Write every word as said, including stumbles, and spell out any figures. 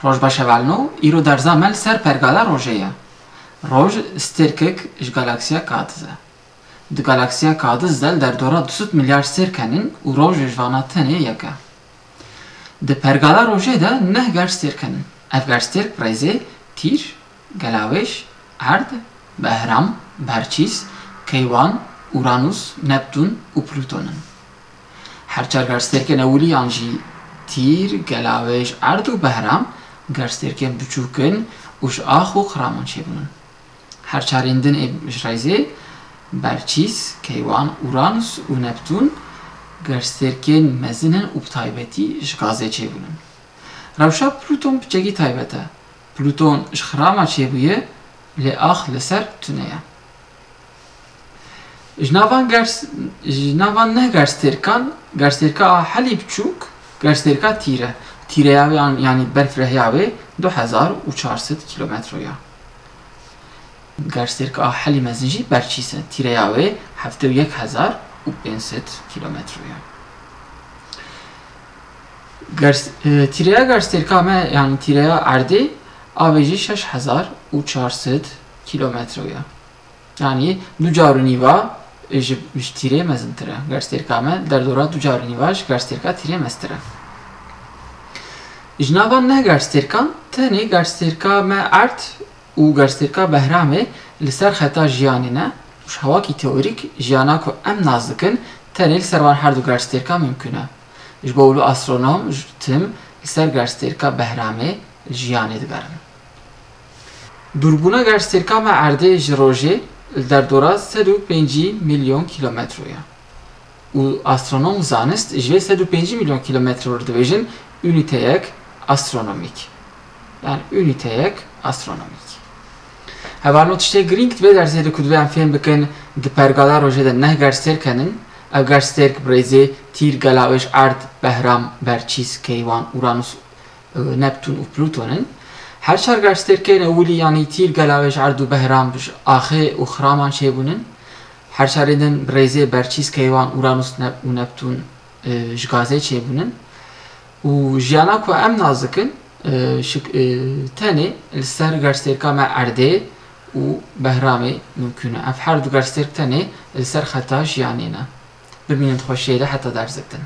Roj baş hevalno, îro derza me li ser pergala rojê ye. Roj stêrkek ji galaksiya K diz e. Di galaksiya K diz de li derdora du sed milyar stêrk henin û roj ji vana tenê yek e. Di pergala rojê de neh gerstêrk henin. Ev gerstêrk bi rêzê tîr, gelawêj, erd, behram, berçîs, keywan, Uranus, Neptûn û Plûton in. Her çar gerstêrkên ewilî yan jî tîr, gelawêj, erd û behram gerstêrkên biçûk in û ji ax û xiraman çêbûn in. Her çarên din ê ji rêzê berçîs, keywan, Uranus û Neptûn gerstêrkên mezin in û bi taybetî ji gazê çêbûn in. Rewşa Plûton piçekî taybet e. Plûton ji xirama çêbûye, lê ax li ser tune ye. Ji navan gers, ji navan neh gerstêrkan, gerstêrka a helî biçûk, gerstêrka tîr e. Tîreya wê an, yanî berfrehiya wê du hezar û çar sed kîlometro ya. Gerstêrka a helî mezin jî berçîs e. Tîreya wê heftê û yek hezar û pênc sed kîlometro ya. Gers, e, tîreya gerstêrka me, yanî tîreya erdê, a wê jî şeş hezar û çar sed kîlometro ya. Yanî du car û nîva ji, ji tîrê mezintir e. Gerstêrka me derdora du car û nîva ji gerstêrka tîrê meztir e. Ji nava neh gerstêrkan tenê gerstêrka me erd û gerstêrka behramê li ser xeta jiyanê ne û ji hawakî teorîk jiyana ku em nas dikin tenê li ser wan her du gerstêrka mimkun e. Ji bo wilo astronom ji tim li ser gerstêrka behramê jiyanê digerin. Dûrbûna gerstêrka me erdê ji rojê li derdora sed û pêncî milyon kîlometro ye. Û astronom û zanist ji vê sed û pêncî milyon kîlometro re dibêjin unîteyek astronomîk. Yanî unîteyek astronomîk. Hevalno tiştê girîng di vê dersê de ku divê em fêm bikin, di pergala rojê de neh gerstêrk henin. Ev gerstêrk bi rêzê tîr, gelawêj, erd, behram, berçîs, keywan, Uranus, e, Neptûn û Plûton in. Her çar gerstêrkên ewilî, yanî tîr, gelawêj, erd û behram ji axê û xiraman çêbûn in. Her çarê din bi rêzê berçîs, keywan, Uranus, Nep-, û Neptûn, e, ji gazê çêbûn in. Û jiyana ku em nas dikin, e, şik-, e, tenê li ser gerstêrka me erdê û behramê mimkun e. Ev her du gerstêrk tenê li ser xeta jiyanê ne. Bimînin di xweşiyê de heta dersek din.